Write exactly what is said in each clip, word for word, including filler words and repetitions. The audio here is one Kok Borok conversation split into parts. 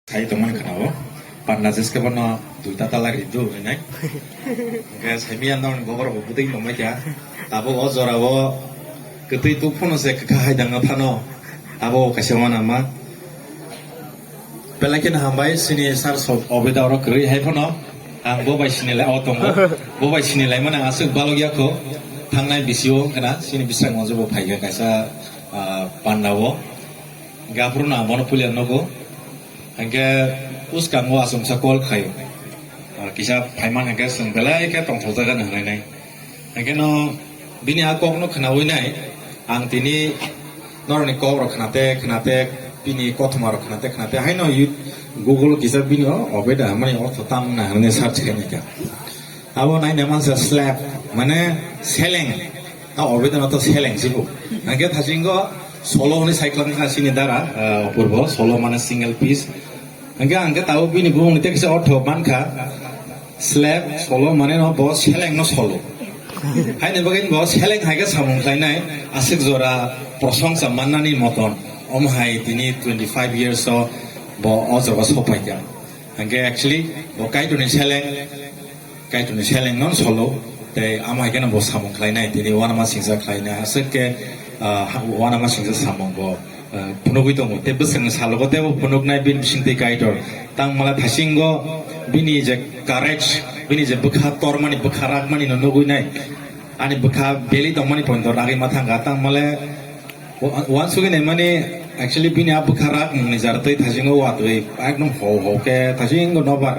Sai tongmani khwnao, panda jeskhe bono duita tala ridu hinai. Hwnkhe saimiya norokni boborok bo bwtwi tongmai kha. Tabuk o jorao kwtwi tuk phano se kwkha hai dangno phano. Abo kaisa uanama. Belai kheno hambai, chini sir so-, Obeda oro kwrwi hai phano. Ang bo bai sinilai, o tongo. Bo bai sinilaimani ang aswk balok yakho. Thangnai bisio wngkhana, chini bwskango bo phaikha kaisa, ah, pandao. Hwnkhe aphuru no ang bono puila nugo. Hwnkhe bwskango achomsa call khlaio. Ah, kisa phaiman hwnkhe chwng belai khe tongthokjak hinwi hwnwi nai. Hwnkhe no bini a kokno khwnawi nai, ang tini norokni kokrok khwnate, khwnate, bini kothoma rok khwnate, khwnate, haino you-, Google kisa bini o, Obeda hamani ortho tam wngna hinwi search khainai kha. Abo naina mansa slab, mane seleng. A Obeda no to seleng sibo. Hwnkhe thasingo solo hwnwi saiklangkha chini dara, ah, Apurbo, solo mane single piece. Hwnkhe ang khe tabuk bini bumungni teksa ortho mankha, slab solo mane no bo seleng no solo. Haini bagwi bo seleng hai khe samung khlainai, aswk jora prosongsa mannani moton. Omo hai tini twenty five years o bo o jaga sopaikha. Hwnkhe actually bo Kaitorni seleng, Kaitorni seleng no solo, tei amo hai kheno bo samung khlainai, tini uanama singsa khlainai, aswk khe, ah, uanama singsa samung bo, ah, phunugwi tongo. Tei bwswkni salogo teibo phunuknai bini bisingtwi Kaitor. Tangmala thasingo bini je courage, bini je bwkha tormani, bwkha rakmani no nugwi nai. Ani bwkha belai tongmani poito ragwi ma thangkha, tangmale Wa-, wansugwi naimani, actually, bini a bwkha rak mungni jar twi thasingo watwi ekdom hou hou khe thasingo nobar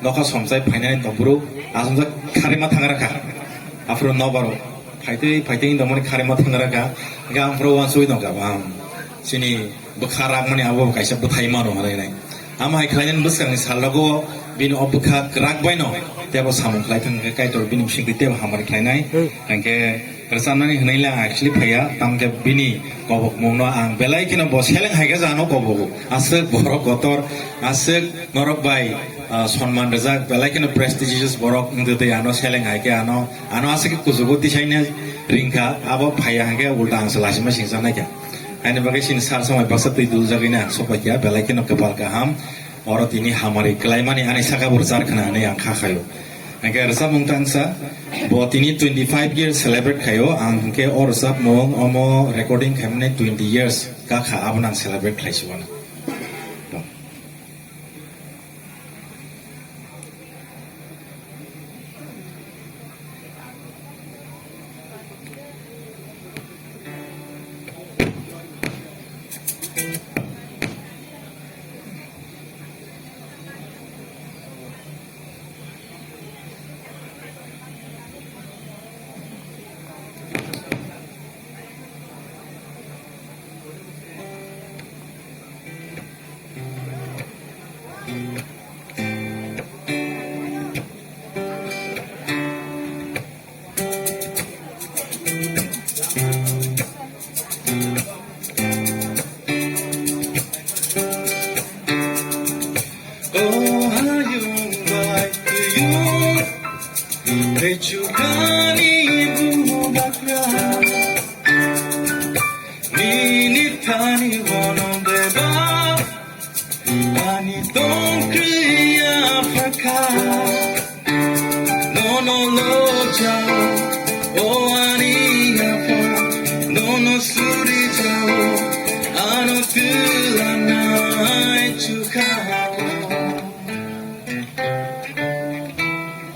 nokha somsai phainani tongphuru asomsa kharima thangra kha. Aphuru nobaro phaitwi phaitwi tongmani kharima thangra kha. Hwnkhe aphuru wansugwi tongkha, bam, chini bwkha rakmani abo kaisa bwthai mano hwnwi nai. Amo hai khlainani bwskangni salogo bini o bwkha kwrak baino teibo samung khlai thang khe Kaitor bini bisingtwi teibo hamari khlainai. Hwnkhe Rwchapnani hwnwi le ang actually phaiya, tamokhe bini kobokmungno ang belai kheno bo seleng hai khe jano kobogo. Aswk borok kotor, aswk norok bai, ah, sonman rijak, belai kheno prestigious borok wngtwi twi ano seleng hai khe ano, ano aswk khe kuchugo tisaina ringkha, abo phaiya hwnkhe ulta ang se lachima singsa naikha. Haini bagwi chini sir somai baksa twi duljagwino ang sopaikha, belai kheno kwpal kaham. Oro tini hamari kwlaimani ani saka bo rwchar khna hinwi ang kha khaio. Hwnkhe rwchapmung tangsa, bo tini twenty five years celebrate khaio, ang hwnkhe o rwchapmung omo recording khaimani twenty years kakha, abono ang celebrate khlaisio. O hayung bai tuyung, rechukani bubagra, nini thani bono beba. Ani tongkriya phakha, nono lojao, o ani apha, nono surijao, ano twlanai chukha.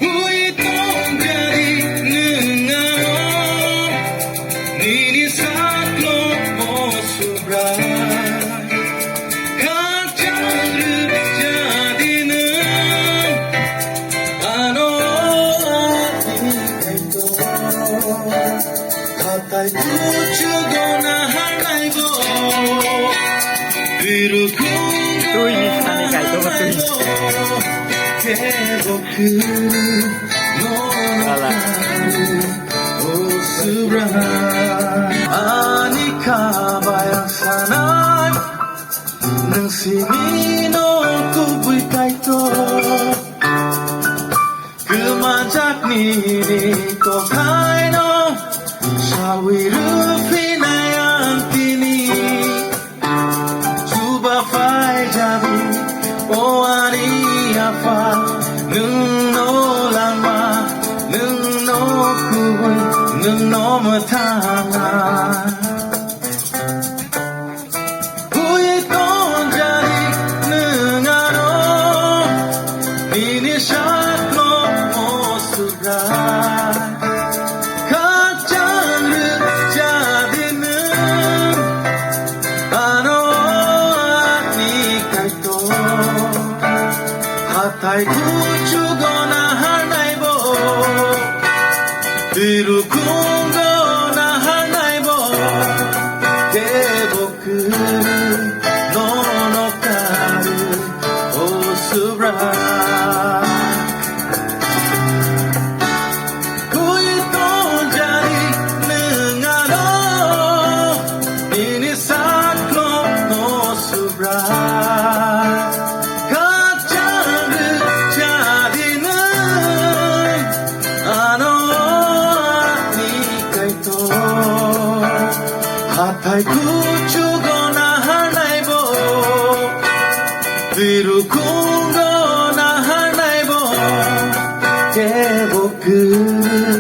Hui tongkari nwng ano, nini sakno o Subrai. Khakchang rwjadi nwng ano ati kaitor. Hatai kuchugo naharnaibo. Twi sani kaitor ba twi. Kebo khe no Ala. O Subrai. Ani kha bai ang sanai. Nwng simi no kubui kaitor. Kwmajak nini kothai no sawi rwphinai ang tini. Chuba phai jabi. Nwng no langma, nwng no kubui, nwng no mwthangma. Bui tonjari nwng ano, nini sakno mo subrai. Khakchang rwchadi nwng ano ani Kaitor. Hathai kuchugo naharnai bo, twi rukungo naharnai bo, tebo kwrwi nono karwi, o Subrai. Bui tonjari nwng ano, nini sakno no Subrai. Khakchang rwchadi nwng ano ani Kaitor. Hathai kuchugo naharnai bo, twi rukungo naharnai bo, tebo kwrwi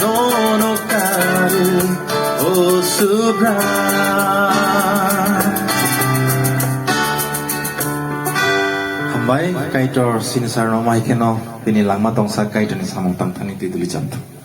nono karwi, o Subrai. Hambai, Kaitor sinisarno mai kheno bini langma tongsa Kaitorni samung tangthani twi duli chamthang.